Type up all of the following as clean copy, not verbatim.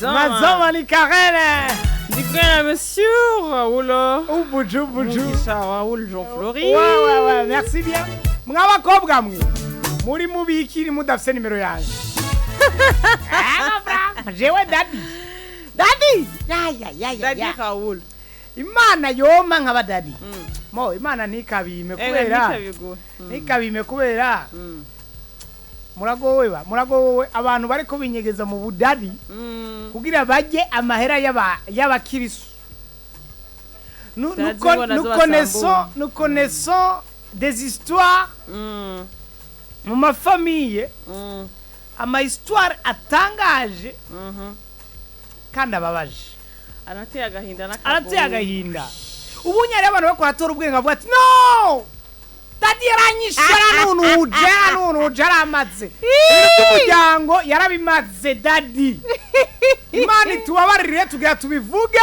Amazon. Mazoma ni Karene. Ndi kumwe na Monsieur Raoul. Ubuju buju. Mugisha Raoul Jean Flori. Ouais, merci bien. Mw'abakobwa mwe muri mubikiri mudafise nimero yanje. Ah, bra, jewe daddy. Daddy. Ya ya ya ya. Daddy ya. Raoul. Imana yoma nkaba daddy. Mo Imana ntikabime Ega kubera. ntikabiguhe. Ntikabime kubera. Muragowe ba, muragowe abantu bariko binyegeza mu budadi kugira bajye amahera y'abakirisu. Nous, nous, Ndazi ngo nazo nous connaissons, basambura. nous connaissons des histoires mu mafamiye, ama histoire atangaje kandi ababaje. Arateye agahinda n'akagoye. Arateye agahinda. Ubunye hariho abantu bariko baratora ubwenge bavuga ati no, dadi yaranyishe, yaranunuje, yaranunuje, yaramaze ibintu by'umuryango, yarabimaze dadi. Imana itubabarire, tugira tubivuge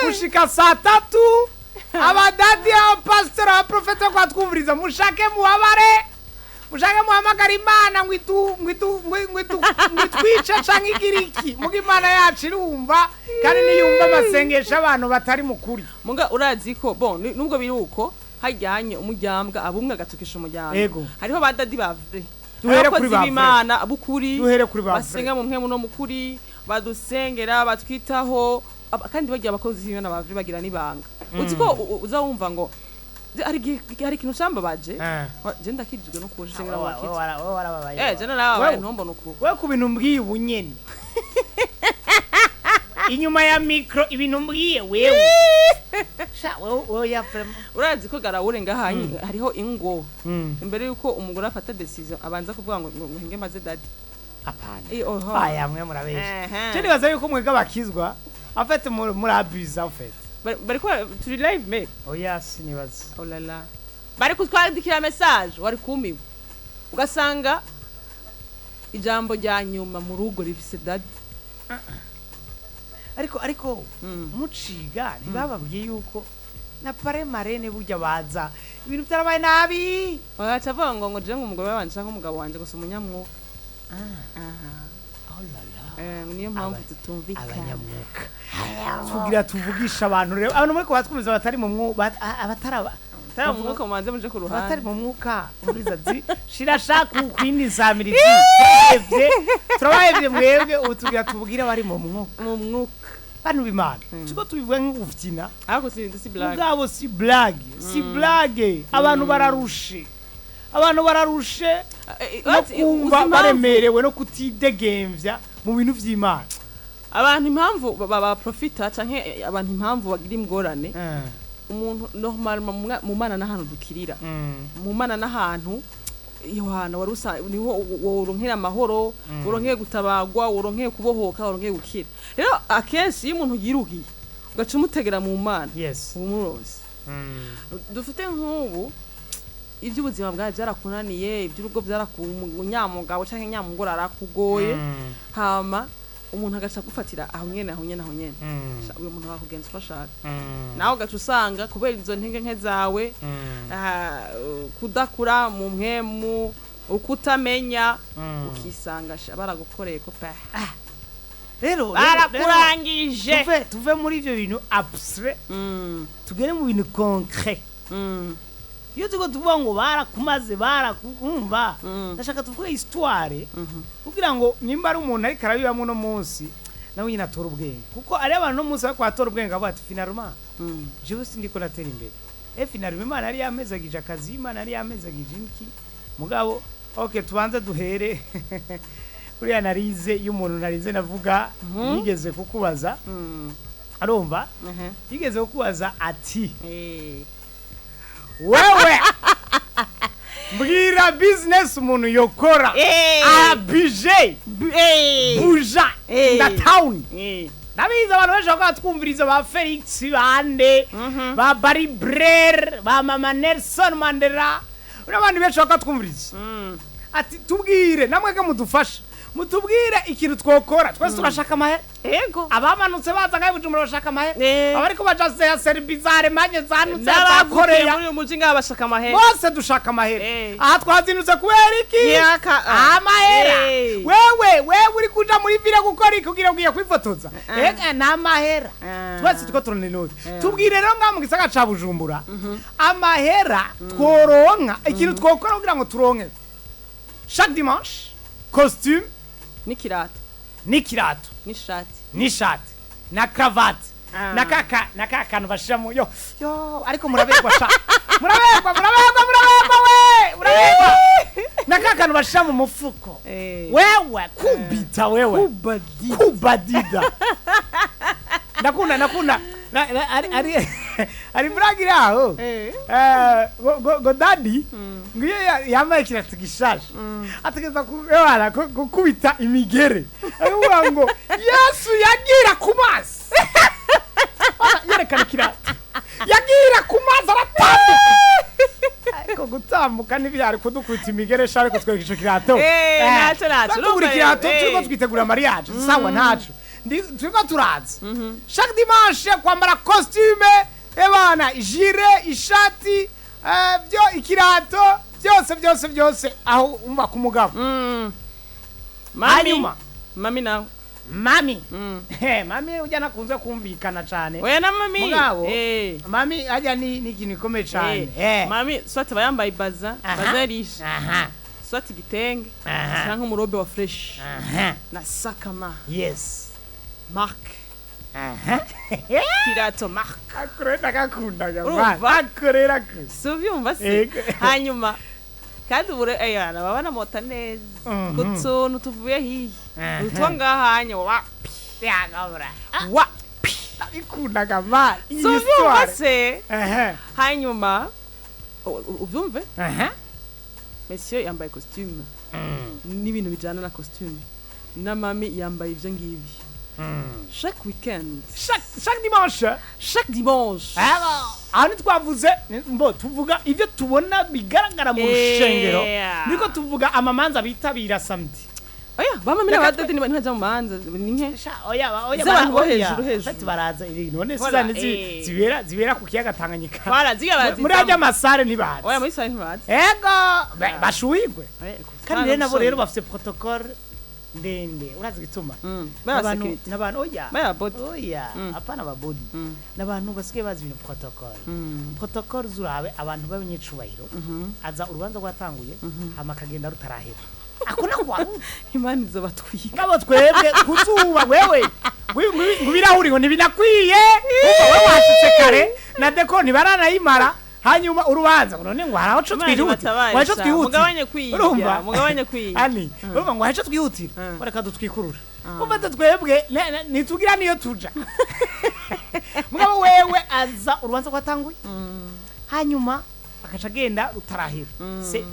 gushika saa 3. Abadadi, abapasitori, abaprofete ko batwumviriza, mushake muhabare, mushake muhamagara Imana ngo itu ngo itu ngo itu ngo itwice canke igira iki, muga Imana yacu irumva kandi niyumva amasengesho abantu batari mu kuri. Muga urazi ko bon nubwo biri uko hajyanye umujyambwa abumwe agatukisha umuryango. Ego. Hariho ba dadi ba vrai. Duhere Abakozi kuri ba vrai. b'Imana abukuri. Duhere kuri ba vrai. Basenga mu mpwemu no mukuri, badusengera, batwitaho. Kandi bagira abakozi b'Imana ba vrai bagira n'ibanga. Uzi ko uza wumva ngo hari hari ikintu cambabaje. Je ndakijijwe no kuja sengera Wowe wakije. wowe warababaye. Je narababaye Wewe- ntombona uku. We ku bintu mbwiye ubu nyene inyuma ya mikro, ibintu mbwiye wewe, sha wewe, wewe ya vraiment. Urazi ko garawure ngahanye hariho ingo. Imbere yuko umugore afata decision abanza kuvuga ngo hinge maze dadi. Apana. Eh, oho. Aya mwe murabesha. Ehe. Je nibaza yuko mwebwe abakizwa en fait murabuza en fait. Bariko turi live me. Oya, sinibaza. Oh la la. Bari kutwandikira message wari kumiwe. Ugasanga ijambo rya nyuma mu rugo rifise dadi. Ariko muciga ntibababwiye yuko na pare marene burya baza ibintu byarabaye nabi? Bagaca avuga ngo je ngo umugore wanje canke umugabo wanje gusa umunyamwuka. Aha. Oh la la. Eh, niyo mpamvu tutumvikana. Abanyamwuka, tugira tuvugisha abantu rero, abantu muri kubatwumviza batari mu mwuka, abataraba Tara mu mwuka mubanze muje ku abatari ruhande. mu mwuka umuriza zi shira shaku kwindi nsamirizi, turabahevye, turabahevye mwebwe. Ubu tugira tubwire abari mu mwuka. Mu mwuka. Bantu b'Imana, tuko tubivuga nk'ugufyina. Ariko si blague. Mugabo si blague, si blague. Abantu bararushe, abantu bararushe no kumva baremerewe no kutidegemvya mu bintu vy'Imana. Abantu impamvu baprofita canke abantu impamvu bagira ingorane, umuntu normal mu mana n'ahantu dukirira, mu mana n'ahantu iyo hantu wari usa niho woronnkera amahoro, uronkeye gutabagwa, uronkeye kubohoka, uronkeye gukira. Rero akenshi iyo umuntu yiruhiye ugaca umutegera mu mana, uba umurozi. Dufite nk'ubu iby'ubuzima bwawe byarakunaniye, iby'urugo byarakunyamugabo canke nyamugore arakugoye, hama umuntu agaca agufatira aho nyene, aho nyene, aho nyene. Uyo muntu wakugenza uko ashaka, nawe ugaca usanga kubera izo ntege nke zawe, kudakura mu mpwemu, ukutamenya, ukisanga sha baragukoreye ko pe. Rero Barakurangije. tuve muri ivyo bintu abstrait, tugere mu bintu concret. Iyo turiko tuvuga ngo barakumaze, barakumva, ndashaka tuvuge histoire kugira ngo nimba ari umuntu ariko arabibamwo uno munsi, nawe nyine atora ubwenge, kuko ari abantu uno munsi bariko baratora ubwenge bavuga ati finalement jewe sindiko natera imbere, finalement Imana yari yamezagije akazi, Imana yari yamezagije iki. Mugabo okay, tubanze duhere kuri analyse y'umuntu narize navuga yigeze kukubaza. Arumva yigeze kukubaza ati wewe mbwira business umuntu yokora abije buja na town. Ndabizi abantu benshi bakaba twumviriza, ba Felix bande, ba Barry Brer, ba mama Nelson Mandela n'abandi benshi bakaba twumviriza, ati tubwire namwe ko mudufasha. Mutubwire ikintu twokora. Twese turashaka amahera. Ego. Abamanutse baza ngaho i Bujumbura bashaka amahera. Eh. Abariko baja za Serbie, za Allemagne, za Nutse, za N'abavukiye Korea, muri uyu muji ngaha bashaka amahera. bose dushaka amahera. Eh. Aha twazindutse kubera iki? Yaka Amahera. Eh. Wewe uri kuja muri ville gukora iki kugira ugiye kwifotoza? Ega ni amahera. Ah. Twese turiko turona inoti. Tubwire rero ngaha mu gisagara ca Bujumbura amahera tworonka, ikintu twokora kugira ngo turonke chaque dimanche costume n'ikirato n'ikirato n'ishati n'ishati na cravate Ah. na kaka na ka kantu bashiramo. Yo yo, ariko muraberwa sha, muraberwa, muraberwa, muraberwa, we muraberwa na ka kantu bashira mu mufuko. Eh. Wewe kubita, wewe Kubadida. Kubadida. Ndakunda ari blague iri aho. Eh. Ngo daddy ngo iyo yambaye ikirato gishaje ategereza gukubita imigere, aravuga ngo Yesu yagira ku mazi. Yerekana ikirato, yagira ku mazi aratambuka, ariko gutambuka ntibyari kudukubita imigere sha, ariko twereka ico kirato. Eh, naco, naco. Tugura Urumva ikirato, rero, turiko eh. twitegura mariage, sawa, ntaco. Turiko turaza chaque dimanche kwambara costume, ebana gilet, ishati, byo ikirato, byose byose byose aho umva ku mugabo. Mami. Hanyuma. Mami nawe. Mami. Mami ujya nakunze kumvikana cane. Oya, na mami. Mugabo. Eh. Mami ajya ni ikintu gikomeye cane. Eh. Mami soit aba yambaye baza, Aha. baza riche, aha soit igitenge Aha. canke umurobe wa fresh aha na sakama mark aha kirato mark. Akorera akakundaga. Urumva? Akorera ku Si uvyumva se? Ego. Hanyuma kandi ubu baba banamota neza ku tuntu tuvuye hihi, utwo ngahanya wa yagabura wa ikundaga ma si uvyumva se? Aha. Hanyuma uvyumve, aha monsieur yambaye costume n'ibintu bijana na costume, na mami yambaye ivyo ngivyo chaque weekend. Chaque dimanche. Chaque dimanche. Aho ntitwavuze mbo tuvuga ibyo tubona bigaragara mu rushengero, niko tuvuga amamanza bitabira samedi. Oya, bamami Reka n'abadadi ntibaja mu manza ni nke Sha, oya oya. Z'abantu bo oya. hejuru, hejuru. Fati baraza iri none Voilà, sizane zibera ku kiyaga Tanganyika. Voilà, ziga bazi. Muri ajya amasare ntibazi. Oya, muri sare ntibazi. Ego bashuhigwe. Kandi rero nabo musoni. rero bafite protocole ndende, urazi igituma? Baba N'abantu security. n'abantu, oya. Baba body. Oya, apana ababodi, n'abantu basigaye bazi ibintu protocole. Protocole zurabe abantu b'abanyecubahiro, aza urubanza rwatanguye, hama akagenda rutarahera, ako nako waruzi. Imana izobatwika. Ngabo twebwe kuzuba, wewe ngo ibirahuri ngo ntibinakwiye, umva wewe washitse kare na deko ntibaranayimara, hanyuma urubanza ngo none ngo hari aho co Imana twihutira, ibatabare ngo hari ico sha, twihutira. mugabanye kwirya, Urumva? mugabanye kwirya. Ani urumva ngo hari ico twihutira, bareka dutwikurure. Umva twebwe ntitugira niyo tuja. Mugabo wewe aza urubanza rwatanguye, hanyuma akaca agenda rutarahera.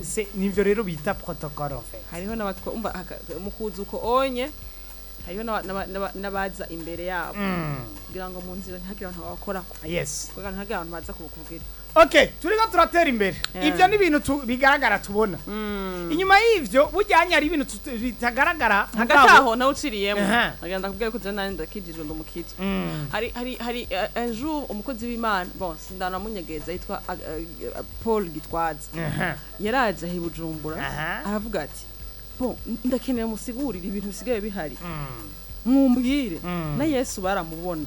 Se nivyo rero bita protocole en fait. Hariho n'abatwa umva mu kuza uko onye, hariho n'abaza imbere yabo kugira ngo mu nzira ntihagire abantu babakorako, kugira ngo ntihagire abantu baza kubukubwira. Okay, turiko turatera imbere. Ivyo ni ibintu bigaragara tubona. Inyuma y'ivyo bujyanye hari ibintu bitagaragara. Hagati aho nawe uciriyemo, agenda kubwira ko je nanje ndakijijwe, ndi umukizwa. Hari un jour umukozi w'Imana, bon, sindanamunyegeza, yitwa Paul Gitwaza, yaraje aho i Bujumbura. Aravuga ati: "Bon, ndakeneye musigurire ibintu bisigaye bihari, mwumbwire na Yesu baramubona,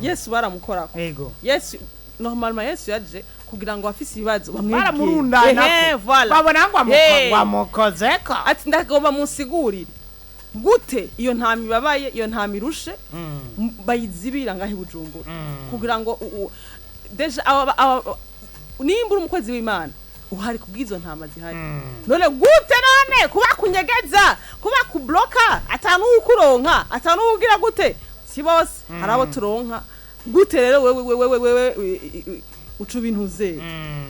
Yesu baramukorako." Yesu normalement, Yesu yaje kugira ngo afise ibibazo bamwegere. Baramurundanako. Ehe, voilà. Babona ngo Eh. ngo amukozeko. Ati: "Ndagomba munsigurire gute iyo ntama ibabaye, iyo ntama irushe, bayizibira ngaho i Bujumbura kugira ngo déjà nimba uri umukozi w'Imana uhari kubw'izo ntama zihari, none gute none kuba kunyegeza, kuba kubloka, atanu ukuronka, atanu ugira gute? Si bose, hari abo turonka gute rero wewe wewe wewe uca ibintu uzeye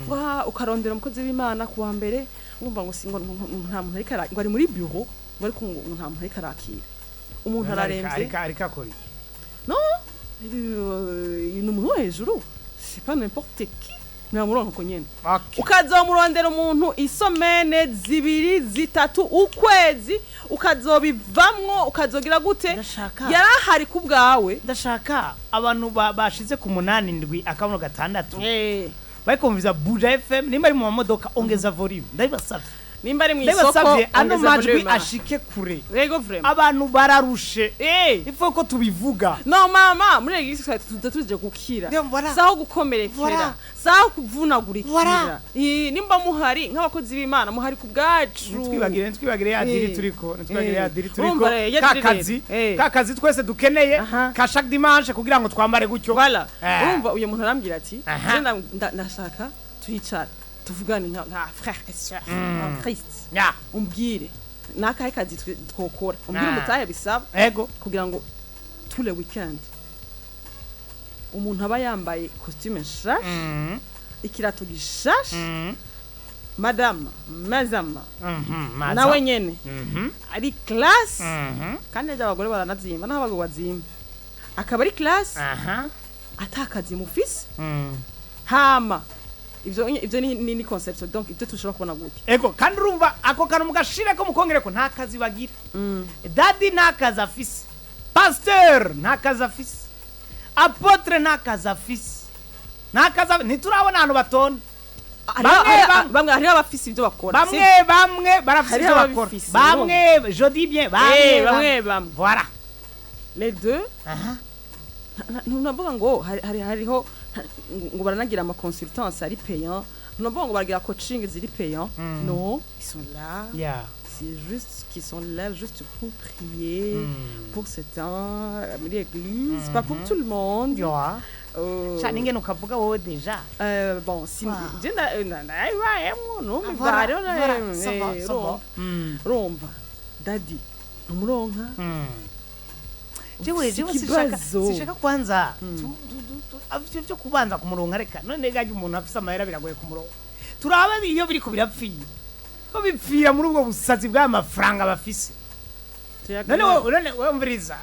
wa ukarondera umukozi w'Imana kuwa mbere, wumva ngo si ngo nta muntu ariko ngo ari muri bureau, ngo ariko ngo nta muntu ariko arakira umuntu, araremvye." Ariko akora iki? No, ni umuntu wo hejuru, c'est pas n'importe qui. Ntibamuronka uko nyene. Okay. Ukazomurondera umuntu isomene 2, 3, ukwezi, ukazobivamwo, ukazogira gute? Ndashaka. Yarahari ku bwawe. Ndashaka abantu bashize ku 87.6 barikumviza Buja FM. Nimba ari mu mamodoka, ongeza volume, ndabibasavye. Nimba ari mu isoko, Ndabibasavye, ano ongeza majwi volume. ashike kure. Rego, vraiment. Abantu bararushe, ifo ko tubivuga. No mama, muri église twari tuza tuje gukira. Bien, voilà. Saho gukomerekera, Voilà. saho kuvunagurikira. Voilà. Nimba muhari nk'abakozi b'Imana, muhari ku bwacu. Ntitwibagire ya deal turiko, ntitwibagire ya deal turiko. Urumva rero, ya Ka deal kazi, rero. ka kazi twese dukeneye ka chaque dimanche kugira ngo twambare gutyo. Voilà. Urumva, uyu muntu arambwira ati: Aha. "Je ndashaka twicara tuvugane nka frère et sœur en Christ, umbwire nakahe kazi twokora, umbwire umutahe bisaba kugira ngo tous les weekends umuntu aba yambaye costume nshasha, ikirato gishasha, madame mazama Maza. nawe nyene ari classe, kandi neza abagore baranazimba naho abagabo bazimba, akaba ari classe, atakazi mufise." Hama ivyo ni conception, donc ivyo tushobora kubona gutya. Ego, kandi urumva ako kantu mugashire ko mukongere ko nta kazi bagira. Dadi nta kazi afise, pasteur nta kazi afise, apôtre nta kazi afise, nta kazi ntiturabona ahantu batonda. Bamwe. Bamwe, hariho abafise ivyo bakora. Bamwe bamwe barafise Hariho ivyo bakora. ababifise. Bamwe, je dis bien bamwe. Bamwe bamwe. Voilà. Les deux. Ntunavuga ngo hariho ngo baranagira ama consultance ari payant, ntunavuga ngo baragira coaching ziri payant. Non, ils sont là, c'est juste qu'ils sont là juste pour prier pour certains muri église, pas pour tout le monde. Cyane ingene ukavuga wowe déjà. Bon, si Wow. je nabayemwo numva. Voilà, Hariho voilà, ça va, ça va. Urumva, dadi ntumuronka. Jewe Ufise jewe sishaka ikibazo. sishaka kwanza ivyo vyo kubanza kumuronka. Reka none gaje umuntu afise amahera biragoye kumuronka. Turaba iyo biriko birapfira, ko bipfira muri ubwo busazi bw'amafaranga bafise. None wowe, none wowe umviriza,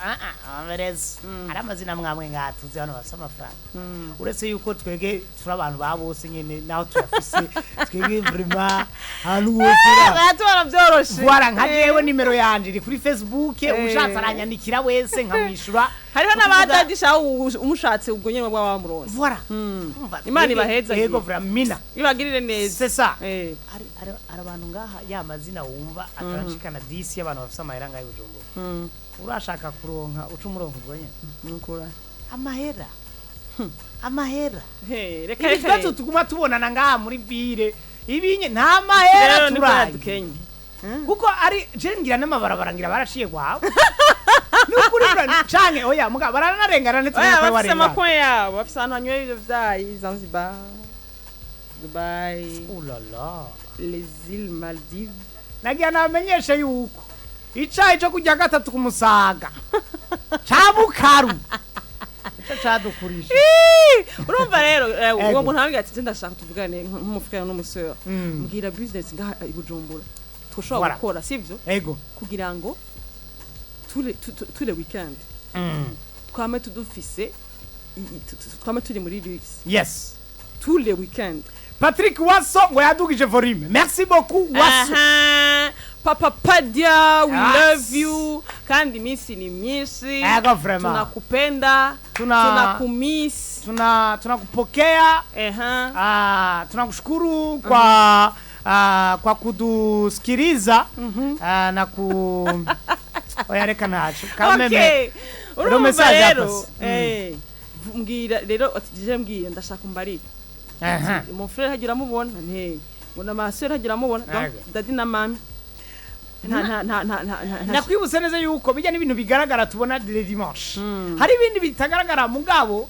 umviriza, hari amazina mwamwe ngatuzi hano bafise amafaranga, uretse yuko twege turi abantu ba bose nyene, naho tuyafise twege vraiment ahantu hose Baratubona byoroshe. Voilà, nka jewe nimero yanje iri kuri Facebook, ushatse aranyandikira wese nkamwishura. Hariho n'abadadisha, umushatse ubwo nyene bwa bamuronse. Voilà. Umva, Imana twebwe- ibahezagire. Yego, vraiment mina. Ibagirire neza. C'est ça. Hari abantu ngaha ya mazina wumva atarashikana 10 y'abantu bafise amahera ngaho i Bujumbura. Urashaka kuronka uca umurongo ubwo nyene. Nukura. Amahera, amahera. Hey, reka Ibi reka. bibazo tuguma tubonana ngaha muri ville ibinye nta mahera. Rero niko Turaye yadukenye. Kuko ari je ngira n'amabarabara ngira baraciye kwawe nukuri canke oya muga baranarengana. Oya, Ntitumenye ko bafise barengana. amakwe yabo, bafise ahantu hanywera ivyo vyayi, Zanzibar, Dubai, Oh là là. les îles Maldives. Nagira namenyeshe yuko icayi co kurya gatatu ku musaga ca Bukaru ico cadukurisha. Urumva rero, uwo Ego. muntu arambwira ati: "Ndashaka tuvugane nk'umufrère n'umusœur, mbwira business ngaha i Bujumbura twoshobora Voilà. gukora, sivyo, Ego. kugira ngo tous les weekends twame tudufise twame turi muri luxe tous les weekends." Patrick Waso ngo yadugije volume, merci beaucoup Waso. Aha. Papa Padia, we Yes. love you, kandi iminsi ni myinshi. Ego, vraiment. Tunakupenda. Tunakumiss. Tunakupokea. Tunakushukuru kwa kudusikiliza na ku oya, reka ntaco kameme. Okay. Urumva message rero, yapase. Mbwira rero ati je mbwira ndashaka umbarire mon frère hagira amubona nte ngo na ma sœur hagira amubona, donc Ego. dadi na mami nta Nakwibutse neza yuko bijya n'ibintu bigaragara tubona le dimanche, hari ibindi bitagaragara mugabo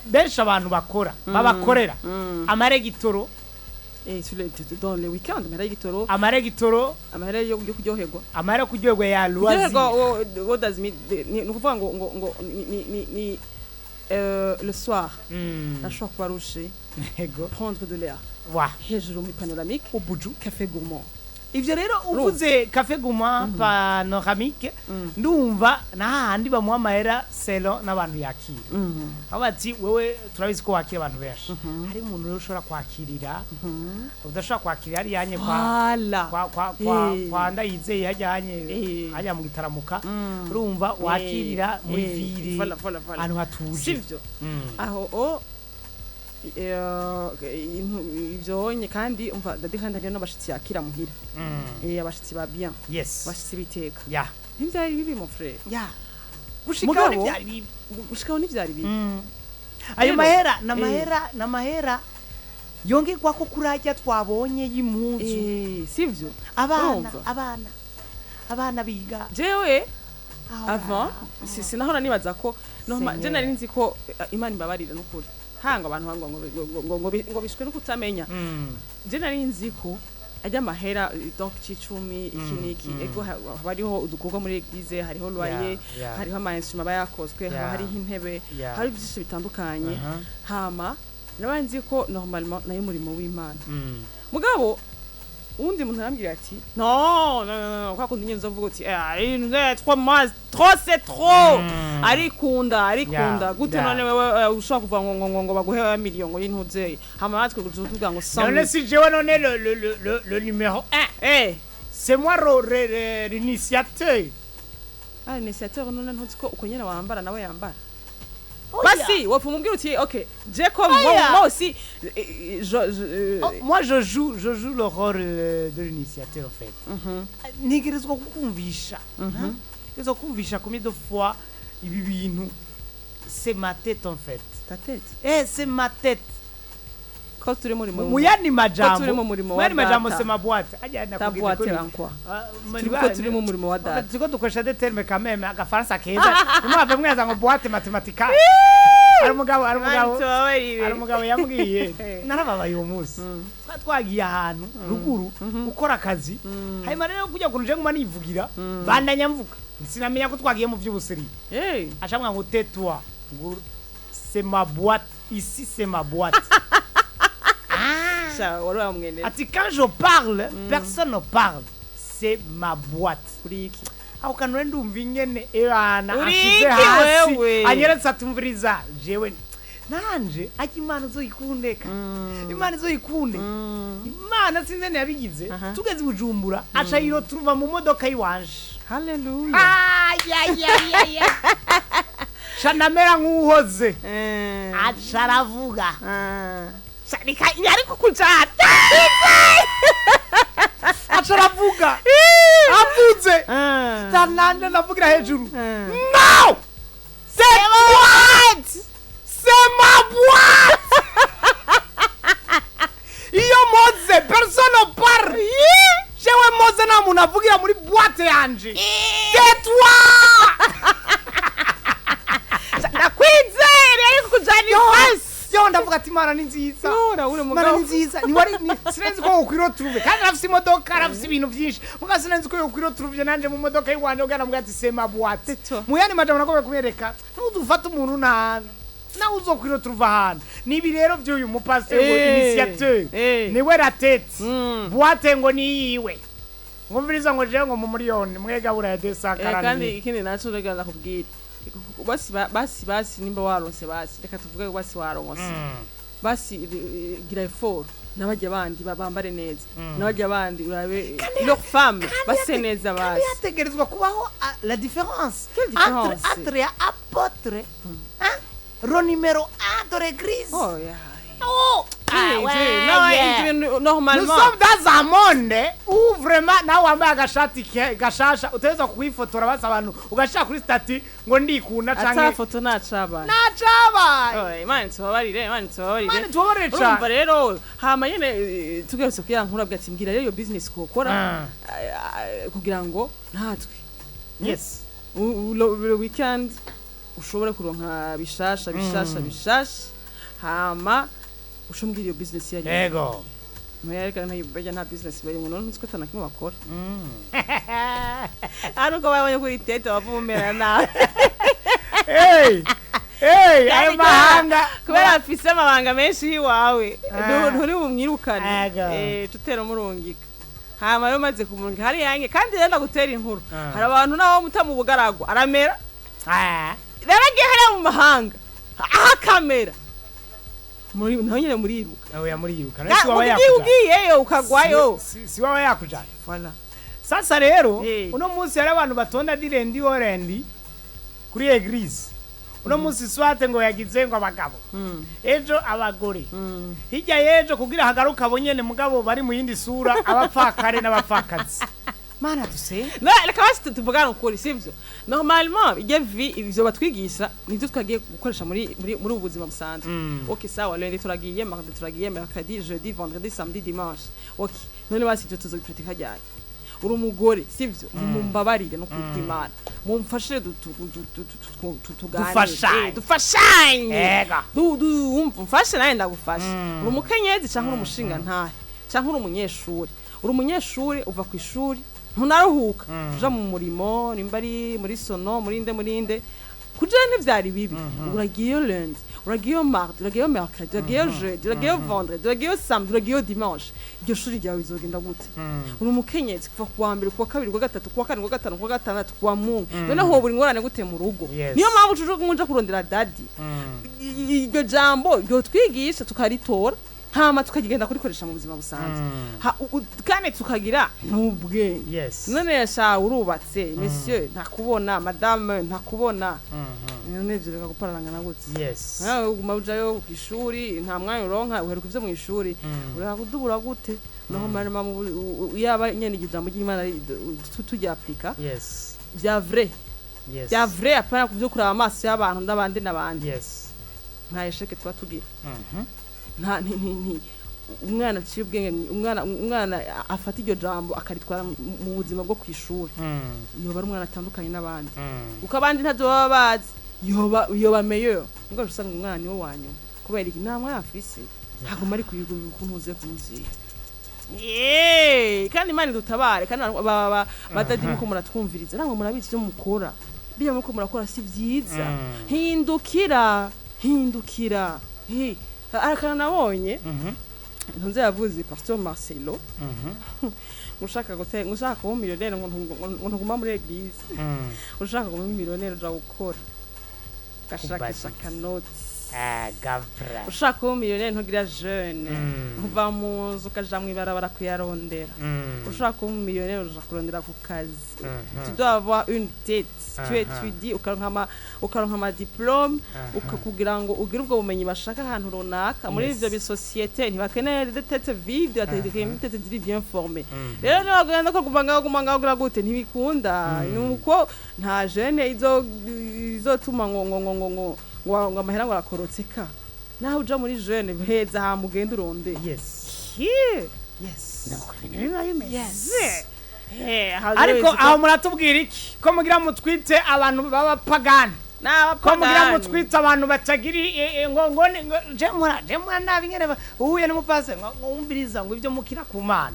benshi abantu bakora babakorera amaregitoro. Sur les, dans les week-ends amahera y'igitoro. Amaregitoro. Amahera yo kuryoherwa. Amahera yo kuryoherwa ya loisir. Kuryoherwa, what does mean, ni ukuvuga ngo ni le soir nashobora kuba arushe, Ego. prendre de l'air Wa hejuru muri panoramique, ubuju café gourmand. Ivyo rero uvuze Café Guma Panoramique, ndumva nahandi bamuha amahera selon n'abantu yakira. Aho bati wewe turabizi ko wakira abantu benshi, hari umuntu rero ushobora kwakirira udashobora kwakirira hariya nye kwa Voilà. kwa kwa Ndayizeye hajyanye hajya mu Gitaramuka, urumva wakirira muri ville, Voilà, voilà, voilà. ahantu hatuje. Sivyo? Aho o ivyonye kandi umva Dadi, kandi hariyo n'abashitsi yakira muhira. Abashitsi ba bien, abashitsi biteka. Ntivyari bibi, mon frère. Ya, gushikaho Mugabo- ntivyari bibi. Gushikaho ntivyari bibi. Ayo Rero, mahera n'amahera n'amahera yongerwa ko kurajya twabonye y'impuzu. Sivyo? Abana Urumva? abana biga Jewe aho. avant sinahora nibaza ko norma je Seigneur. nari nzi ko Imana imbabarira n'ukuri hanga abantu hanga ngo bishwe no kutamenya. Je nari nzi ko ajya amahera, donc c'icumi iki n'iki, ego haba hariho udukorwa muri église, hariho loyer, hariho ama instrument aba yakozwe, haba hariho intebe, hari byinshi bitandukanye. Hama naba nzi ko normalement nayo umurimo w'Imana. Mugabo uwundi muntu arambwira ati no, no, no, no, kwa kundi nyine uzovuga uti 3 mois trop, c'est trop. Arikunda arikunda gute? None wewe ushobora kuva ngo baguhe miliyoni ngo y'intuzeye, hama natwe tuvuga ngo 100. None si jewe none le numéro 1? C'est moi l'initiateur. Ah, initiateur, none ntuzi ko uko nyene wambara nawe yambara? Basi wopfa umubwira uti ok, je comme moi, Oya. moi aussi je Oh, moi je joue le rôle de l'initiateur en fait. Ntegerezwa kukumvisha, ntegerezwa kukumvisha combien de fois ibi bintu c'est ma tête en fait. Ta tête? Eh, c'est ma tête. Ko turi muri Mu yandi majambo, Ko turi mu murimo mu wa yandi majambo, data. c'est ma boîte. Ajya Ta nakubwira boîte ukuri. en quoi? Ah, Turiko turi mu murimo wa data. Turiko dukoresha des termes quand même, agafaransa keza, ntimwave mwaza ngo boîte mathématicale. Hari umugabo yambwiye, narababaye uwo munsi. Twari twagiye ahantu ruguru gukora akazi, hanyuma rero kujya kuntu je nguma nivugira, bandanya mvuga, sinamenya ko twagiye mu vy'ubusiri. Acamwa ngo tais-toi, ngo c'est ma boîte ici, c'est ma boîte. Sha wari wamwenera. Ati quand je parle, personne ne parle, c'est ma boîte. Kuri iki? Aho kantu rero ndumva ingene ebana Uri ashize iki hasi, wewe? anyeretse atumviriza jewe nanje ajya. Imana uzoyikunde ka, Imana izoyikunde. Imana sinze ntiyabigize. Tugeze i Bujumbura aca yiro turuva mu modoka y'iwanje. Haleluya. Ca ndamera nk'uhoze, aca aravuga. Ariko kujana. Aca aravuga, avuze nanje ndavugira hejuru: "No, c'est boîte, c'est ma boîte. Iyo moze personne ne parle. Jewe moze nta muntu avugira muri boîte yanje. Tais-toi." Ndakwizere ariko kujana ifasi. Yo, ndavuga ati Imana ni nziza. Yora uri Imana mugabo. ni nziza. Ntiwari sinzi ko wokwiro turuve kandi arafise imodoka, arafise ibintu byinshi, muga sinzi ko yokwiro turuve nanje mu modoka y'iwanje ugana mbwa ati c'est ma boîte. C'est-toi. Mu yandi majambo nagomba kumwereka ntuzufate umuntu nabi nawe uzokwiro turuva ahantu. Nibi rero by'uyu mupasiteri ngo initiateur, niwe la tête, boîte ngo ni yiwe, ngumviriza ngo jewe ngo mu miliyoni mwegabura ya 240. Kandi ikindi naco rega ndakubwira, basi basi basi nimba waronse, basi reka tuvuge basi waronse, basi gira effort n'abajya bandi bambare neza, n'abajya bandi urabe leur femme base neza. Kandi Basi hategerezwa kubaho la différence. Quelle différence? Entre ya apôtre, hein, le numéro 1 de l'église. Oh yeah. Oh, ah, Oui, ouais, non, yeah. ibintu Nous normalement sommes dans un monde où vraiment nawe wambaye agashati gashasha utegerezwa kuwifotora basa abantu ugashira kuri statut ngo ndikunda ata canke foto ntacabana. Nacabaye. Oh, Imana tubabarire, Imana tubabarire. Imana tubabarire cane. Urumva rero hama nyene tugarutse kuya nkuru avuga ati mbwira rero iyo business kokora kugira ngo natwe le weekend ushobore kuronka bishasha bishasha bishasha, hama ushumbwira iyo business yari. Yego. Muyareka ntayo nta business bari mu none nzi ko atana kimwe bakora ari uko babonye kuri tete bavumera nabi. Hey hey, ayo Kandi mahanga. Kubera afise amabanga menshi y'iwawe, Ah. nturi bumwirukane. Ego. Tutera umurungika. Hama rero maze kumurika hari yange, kandi rero ndagutera inkuru. Ah. Hari abantu nabo muta mu bugaragwa aramera. Ah. Rero agiye hariya mu mahanga aho akamera muri naho nyine muriruka. Oya, muriruka none si waba Ugiye yakujanye? Ugiyeyo ukagwayo. Si waba yakujanye? Voilà. Sasa rero Eh. uno munsi hari abantu batonda du lundi au lundi kuri église. Uno munsi swate ngo yagize ngo abagabo, ejo abagore, hirya y'ejo kugira hagaruka abo nyene mugabo bari mu yindi sura, abapfakare n'abapfakazi. Mana duse. Reka basi tuvugane ukuri, sivyo? Normalement ijya vi ivyo batwigisha nivyo twagiye gukoresha muri ubu buzima busanzwe. Ok, sawa, lundi turagiye, mardi turagiye, mercredi, jeudi, vendredi, samedi, dimanche. Ok, none basi ivyo tuzobipratika ryari? Uri umugore, sivyo? Mumbabarire no kwimana, mumfashe tuganire. Dufashanye. Dufashanye. Ega. Wumva umfashe nawe ndagufasha. Uri umukenyezi canke uri umushinga ntahe canke uri umunyeshuri, uri umunyeshuri uva ku ishuri ntunaruhuka, uja mu murimo, nimba ari muri sono, muri nde muri nde, kuja ntivyari bibi. Uragiyeyo lundi, uragiyeyo mardi, uragiyeyo mercredi, uragiyeyo jeudi, uragiyeyo vendredi, uragiyeyo samedi, uragiyeyo dimanche. Iryo shuri ryawe bizogenda gute? Uri umukenyezi kuva kuwa mbere, kuwa kabiri, kuwa gatatu, kuwa kane, kuwa gatanu, kuwa gatandatu, kuwa mungu. Noneho wobura ingorane gute mu rugo? Yes. Niyo mpamvu ucuja muja kurondera daddy. Iryo jambo ryo twigisha tukaritora, hama tukagenda kurikoresha mu buzima busanzwe. Kandi tukagira n'ubwenge. None yasha urubatse, monsieur ntakubona, madame ntakubona, none ivyo reka gupararangana gute? Nawe uguma ujayo kw'ishuri, nta mwanya uronka, uheruka ivyo mw'ishuri, ureka kudubura gute? Naho marima yaba nyene iryo jambo ry'Imana turyaplika vya vrai, vya vrai, apana kuvyo kuraba amaso y'abantu n'abandi n'abandi. Nta échec tuba tugira. Nta nti nti nti umwana aciye ubwenge, umwana afata iryo jambo akaritwara mu buzima bwo kw'ishuri, yoba ari umwana atandukanye n'abandi, kuko abandi ntavyo baba bazi. Yoba meilleur ngo usanga umwana niwe wa nyuma. Kubera iki? Nta mwana afise, haguma ari ukuntu uziye kumuziye. Yeee, kandi Imana idutabare. Kandi ba daddy muko muratwumviriza, namwe murabizi ivyo mukora. Biya muko murakora si vyiza. Hindukira, hindukira. Akantu nabonye ntunze yavuze Pasteur Marcelo, ushaka gute? Ushaka kuba millionnaire, ngo ntuguma muri église. Ushaka kuba millionnaire, uja gukora, ugashakisha akanoti. Ah, gavra. Ushaka kuba millionnaire, ntugira jeûne, uva mu nzu ukaja mw'ibarabara kuyarondera. Ushaka kuba millionnaire, uja kurondera ku kazi. Tu dois avoir une tête, tu étudies, ukaronka ama diplôme, kugira ngo ugire ubwo bumenyi bashaka ahantu runaka muri ivyo bisosiyete. Ntibakeneye des têtes vides, bakeneye des têtes ziri bien formées. Rero niba bagenda ko guma ngaho, guma ngaho, kugira gute? Ntibikunda. Nuko nta jeûne izotuma ngo amahera ngo arakorotse ka naho uja muri jeûne heza, hama ugende uronde. Yes. Nuko ibintu biba bimeze. Ariko Ariko aho muratubwira iki ko mugira mutwite abantu b'abapagani, ko mugira mutwite abantu batagira ngo je mura nabi ngene uhuye n'umupasiteri ngo wumviriza ngo ibyo mukira ku Mana,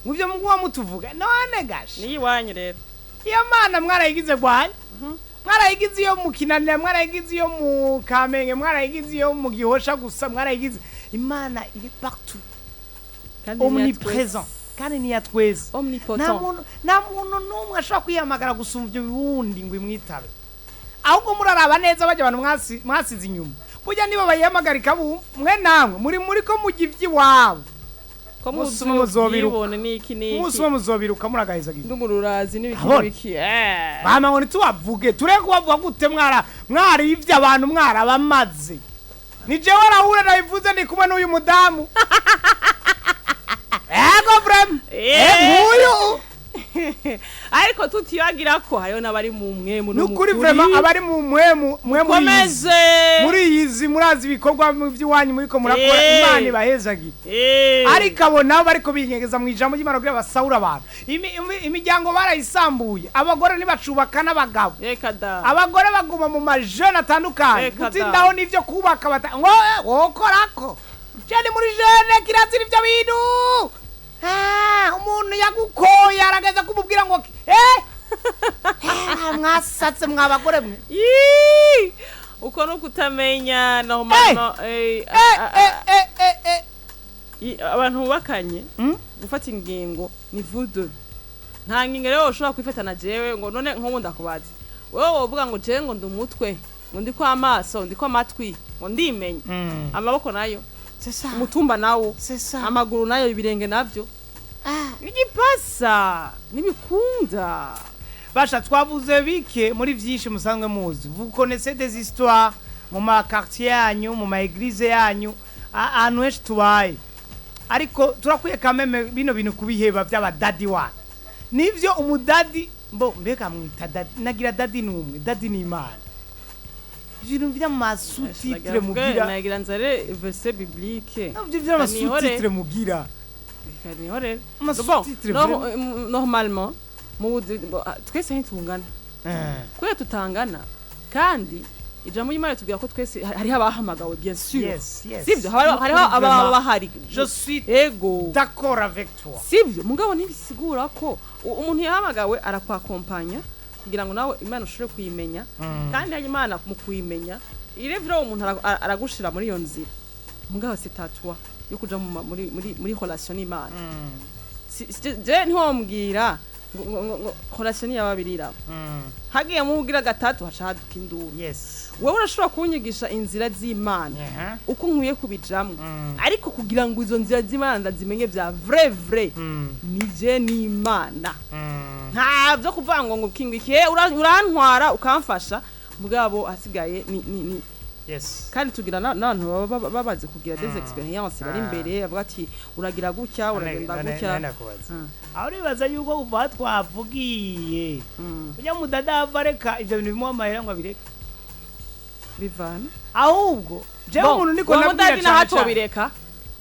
ngo ibyo muguwa mutuvuga none gashe. Niyo iwanyu rero. Iyo Mana mwarayigize gwanyu, mwarayigize iyo mu Kinanira, mwarayigize iyo mu Kamenge, mwarayigize iyo mu Gihosha gusa. Mwarayigize Imana iri partout. Kandi ni iya twese. Omniprésent, kandi ni iya twese. Nta Omnipotent. muntu n'umwe ashobora kwihamagara gusumba ibyo wundi ngo imwitabe. Ahubwo muraraba neza bajya abantu mwasize inyuma, burya niba bayihamagarika bumva mwe namwe muri ko mujya iby'iwabo. Ko Umunsi umwe muzobiruka. Ubwibone n'iki n'iki. Umunsi umwe muzobiruka muragahezagira. Ndumururazi n'ibiki Abona. n'ibiki. Bama ngo ntitubavuge, tureke kubavuga gute? Mwarivye abantu, mwarabamaze. Ni jewe arahura nabivuze, ndi kumwe n'uyu mudamu. Ego, vraiment. Nguyu. Ariko tutibagira ko hariho n'abari mu mwemu no mu Nukuri kuri. Vraiment, abari mu mwemu mwe Komeze. muri yizi, murazi ibikorwa by'iwanyu muriko murakora. Imana ibahezagira. Ariko abo nabo bariko binyegeza mu ijambo ry'Imana kugira basahure abantu. Imiryango barayisambuye, abagore ntibacubaka n'abagabo. Reka da. Abagore baguma mu ma jeûne atandukanye. Reka da. Gutsindaho n'ivyo kubaka bata ngo wokorako jeûne muri jeûne kirazira ivyo bintu. Ah, umuntu yagukoye arageza kumubwira ngo mwasatse mwa bagore mwe. Ii! Uko no kutamenya normalement. Eh, eh, eh, eh, eh. Abantu bubakanye, Mm? gufata ingingo ni vous deux. Nta ngingo rero ushobora kwifatana jewe ngo none nk'ubu ndakubaza, wewe wovuga ngo jewe ngo ndi umutwe, ngo ndiko amaso, ndiko amatwi, ngo ndimenya, amaboko nayo, C'est ça. umutumba nawo, C'est ça. amaguru nayo, ibirenge navyo, n'igipasa ntibikunda. Basha, twavuze bike muri vyinshi musanzwe muzi. Vous connaissez des histoires mu ma quartier yanyu, mu ma église yanyu, ahantu henshi tubaye, ariko turakwiye kameme bino bintu kubiheba by'abadadi wacu. Nivyo, umudadi mbo mbega mwita daddy, nagira daddy ni umwe, daddy ni Imana. Ibintu vy'ama sous-titres mugira. Nagira nzare verset biblique. Ivyo vy'ama sous-titres mugira. Reka nihorere. Ama Bon, sous-titres, vraiment. Normalement bon, twese ntitungana, kubera tutangana, kandi ijambo ry'Imana ritubwira ko twese hariho abahamagawe, bien sûr. Yes. Sibyo? Hariho ababa bahari. Je suis Ego. d'accord avec toi. Sibyo? Mugabo ntibisigura ko umuntu yahamagawe arakwakompanya kugira ngo nawe Imana ushobore kuyimenya. Kandi hanyuma Imana mu kuyimenya irevure, umuntu aragushira muri iyo nzira. Mugabo c'est à toi yo kuja mu ma- muri muri muri relation n'Imana. Je ntiwombwira ngo relation ni y'ababiri iraba, hagiye mu ugira gatatu haca haduka induru. Wewe urashobora kunyigisha inzira z'Imana, uko nkwiye kubijamwo, ariko kugira ngo izo nzira z'Imana ndazimenye vya vrai vrai, nije n'Imana. Nta byo kuvuga ngo kingikiye urantwara ukamfasha, mugabo hasigaye ni kandi tugira n'abantu baba babaze kugira des expériences bari imbere, bavuga ati uragira gutya, uragenda gutya. Nakubaza, aho uribaza yuko kuva twavugiye ujya mudada ava reka ivyo bintu bimuha amahera ngo abireke? Bivana. Ahubwo jewe Bon, umuntu niko uwo nabwira mudadi naho cane cane. atobireka,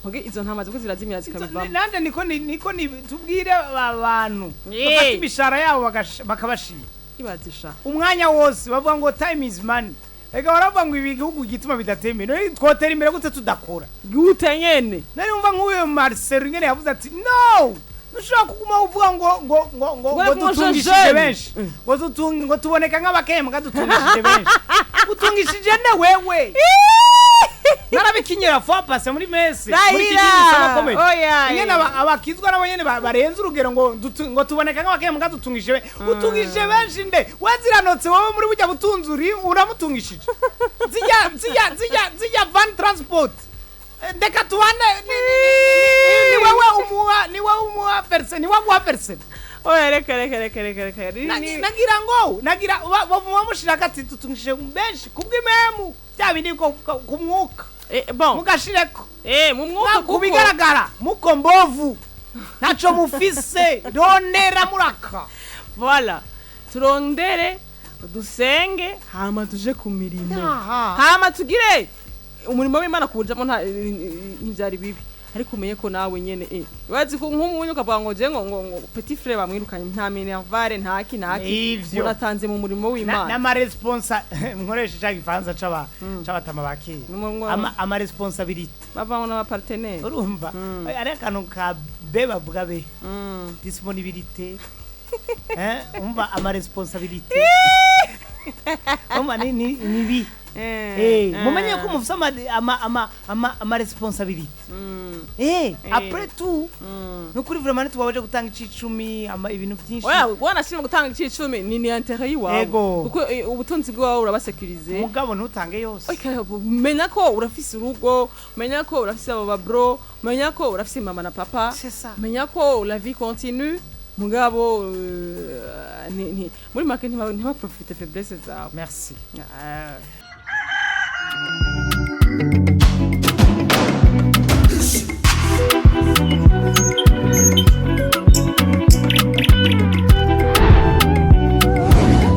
muge izo ntama zibwo zirazimira zikabivamo. Nande niko ni tubwire abantu bafata imishahara yabo bakabashira Ibazisha. umwanya wose, bavuga ngo time is money. Ega baravuga ngo ibi gihugu gituma bidatera imbere. None twotera imbere gute tudakora? Gute nyene? Nari numva nk'uyo Marcel nyene yavuze ati no, ntushobora kuguma uvuga ngo Ngo ngo dutungishije jeune. benshi, ngo dutunge, ngo tuboneka nk'abakembwa, dutungishije benshi. Utungishije nde wewe? Narabikinyera fois passée muri messe muri Rahira! kijiji sama comedy. Oya, Nyene abakizwa nabo nyene barenze urugero ngo tuboneka nk'abakembwa, dutungishije benshi. Utungishije benshi nde? Waziranotse wowe muri burya butunzi uri uramutungishije zijya van transport. Ndeka tubane ni wewe umuha, ni wewe umuha verse, ni wewe umuha verse. Oya, reka reka reka reka reka. Nagira ngo nagira bamushira ati dutungishije benshi kubw'imemu bya bindi ku mwuka. Bon. Mugashireko. Mu mwuka. Ku bigaragara muko mbovu, ntaco mufise, ronera muraka. Voilà, turondere, dusenge, hama tuje ku mirimo, Aha. hama tugire umurimo w'Imana kuwujamo. Nta ntibyari bibi, ariko umenye ko nawe nyene wazi ko nk'umunyu ukavuga ngo je ngo petit frère bamwirukanye, nta minerval, ntaki ntaki. Ivyo. Uratanze mu murimo w'Imana. N'amaresponsa nkoresha ca gifaransa c'abatama ba kera. Ama responsabilité. Bavamo n'abapartenaire. Urumva ari akantu ka be bavuga be disponibilité, umva ama responsabilité, umva ni bi mumenye ko mufise ama responsabilité. Après tout, nukuri vraiment ntitwabaje gutanga icicumi ibintu byinshi. Oya, wanashima gutanga icicumi ni intérêt yiwawe. Ego. Kuko ubutunzi bwawe urabasekurize. Mugabo ntutange yose. Okay, menya ko urafise urugo, menya ko urafise abo babro, menya ko urafise mama na papa. C'est ça. Menya ko la vie continue. Mugabo ni muri make ntibaprofite faiblesse zawe. Merci. Ah.